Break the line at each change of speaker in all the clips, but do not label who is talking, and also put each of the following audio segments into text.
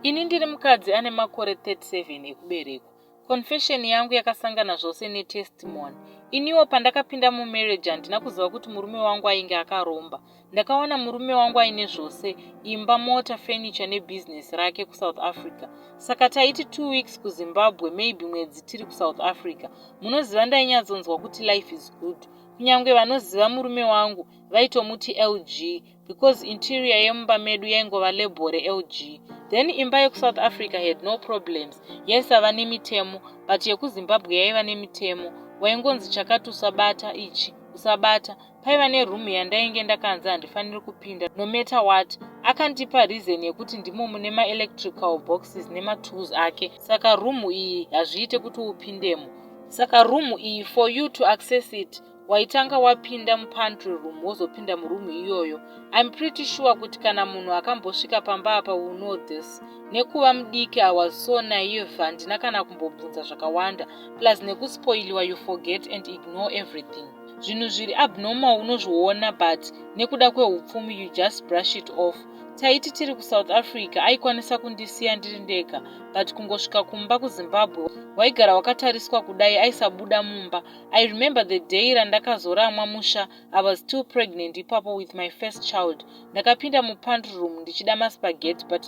Ini ndiri mukadzi ane makore 37 ekuberekwa. Confession yangu yakasangana zvose netestimony. Iniwo pandakapinda mumarriage handina kuziva kuti murume wangu ainge akaromba. Ndakawana murume wangu aine zvose, imba, mota, furniture nebusiness rake kuSouth Africa. Saka taiti 2 weeks kuZimbabwe, maybe mwedzi tiri kuSouth Africa. Munoziva, ndainyatsonzwa kuti life is good. Kunyange vanoziva murume wangu vaitomuti LG because interior yemumba medu yaingova label reLG. Then imba yekuSouth Africa had no problems, yaisava nemitemo, but yekuZimbabwe yaiva nemitemo. Waingonzi chakati usabata ichi, usabata. Paiva neroom yandainge ndakanzi handifaniri kupinda no matter what. Akandipa reason yekuti ndimo mune maelectrical boxes nematools ake, saka room iyi hazviite kuti upindemo. Saka room iyi, for you to access it, waitanga wapinda mupantry room, wozopinda muroom iyoyo. I'm pretty sure kuti kana munhu akambosvika pamba apa will know this. Nekuva mudiki, I was so naive, handina kana kumbobvunza zvakawanda. Plus nekuspoiliwa, you forget and ignore everything. Zvinhu zviri abnormal unozviona, but nekuda kweupfumi you just brush it off. Taiti tiri kuSouth Africa aikwanisa kundisiya ndiri ndega, but kungosvika kumba kuZimbabwe waigara wakatariswa kudai, aisabuda mumba. I remember the day randakazoramwa musha. I was still pregnant ipapo with my first child. Ndakapinda mupantry room ndichida maspaghetti, but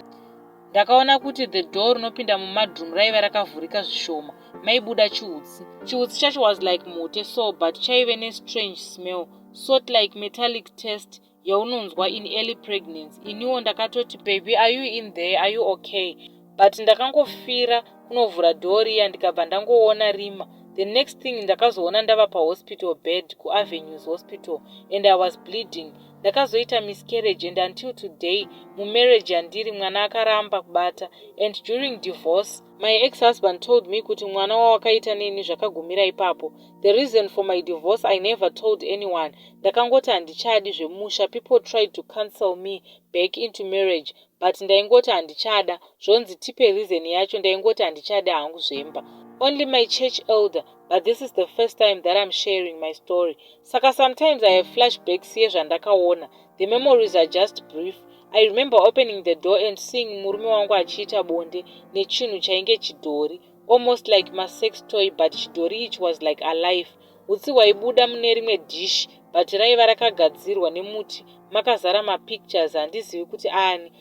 ndakaona kuti the door rinopinda mumudroom raiva rakavhurika zvishoma, maibuda chiutsi. Chiutsi chacho was like mute so, but chaive nestrange smell, sort like metallic taste yaunonzwa in early pregnancy. Iniwo ndakatoti, "Baby, are you in there? Are you okay?" But ndakangofira kunovhura door riya, ndikabva ndangoona rima. The next thing, ndakazoona ndava pahospital bed kuAvenues Hospital and I was bleeding. Ndakazoita miscarriage and until today mumarriage yandiri mwana akaramba kubata. And during divorce my ex-husband told me kuti mwana wawakaita neni zvakagumira ipapo. The reason for my divorce I never told anyone. Ndakangoti handichadi zvemusha. People tried to counsel me back into marriage, but ndaingoti handichada. Zvonzi tipe reason yacho, ndaingoti handichadi hangu zvemba. Only my church elder, but this is the first time that I'm sharing my story. Saka sometimes I have flashbacks yezvandakaona. The memories are just brief. I remember opening the door and seeing murume wangu achiita bonde nechinhu chainge chidhori, almost like masex toy, but chidhori ichi was like alive. Utsi hwaibuda mune rimwe dish, but raiva rakagadzirwa nemuti, makazara mapictures, handizivi kuti ani.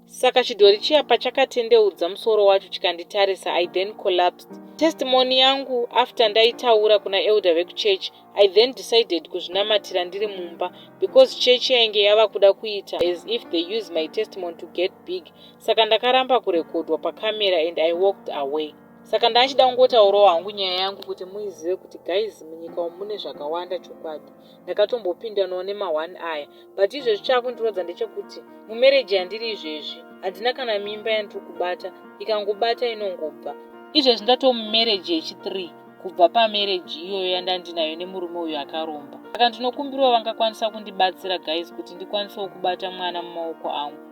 Saka chidhori chiya pachakatendeudza musoro wacho chikanditarisa, I then collapsed. Testimony yangu after ndaitaura kuna elder vekuchurch, I then decided kuzvinamatira ndiri mumba because church yainge yava kuda kuita as if they use my testimony to get big. Saka ndakaramba kurekodwa pakamera and I walked away. Saka ndachida kungotaurawo hangu nyaya yangu kuti muizive kuti guys, munyika umu mune zvakawanda chokwadi. Ndakatombopindanawo nema1 aya, but izvezvi chaakundirodza ndechekuti mumarriage yandiri izvezvi handina kana mimba yandiri kubata. Ikangobata inongobva. Izvezvi ndatomumarriage yechi3 kubva pamarriage iyoyo yandandinayo nemurume uyu akaromba. Saka ndinokumbirawo vangakwanisa kundibatsira guys kuti ndikwanisewo kubata mwana mumaoko angu.